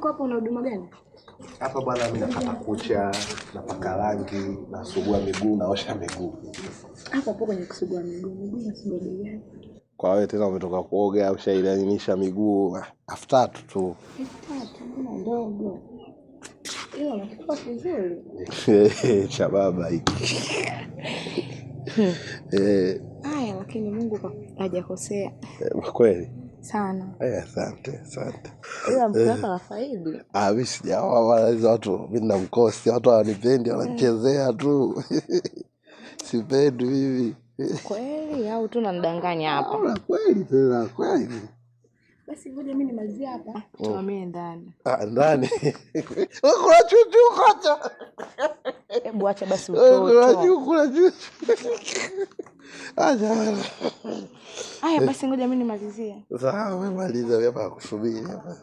Huko hapo una huduma gani? Hapa bwana, mimi nakata kucha, napaka rangi, nasugua miguu, naosha miguu. Hapo hapo kwenye kusugua miguu, miguu nasugua bei gani? Kwa wewe tena umetoka kuoga, ushailainisha miguu, 3,000 tu. 3,000 mbona ndogo? Ila unakitoa vizuri. Cha baba hiki. Haya, lakini Mungu hajakosea. Kweli? Sana. Asante, asante. Ila mke wako anafaidi. Mimi sijaoa wala hizo watu, mimi nina mkosi, watu hawanipendi, wananichezea tu. Sipendi mimi. Kweli au tu unanidanganya hapa? Una kweli tena, kweli. Basi ngoja mimi nimalizie hapa. Tuhamie ndani. Ndani. Wewe kuna chuchu kocha. Hebu acha basi Wewe kuna utoto. chuchu, kuna chuchu. Acha. Haya basi ngoja mimi nimalizie. Sawa, wewe maliza hapa, kusubiri hapa.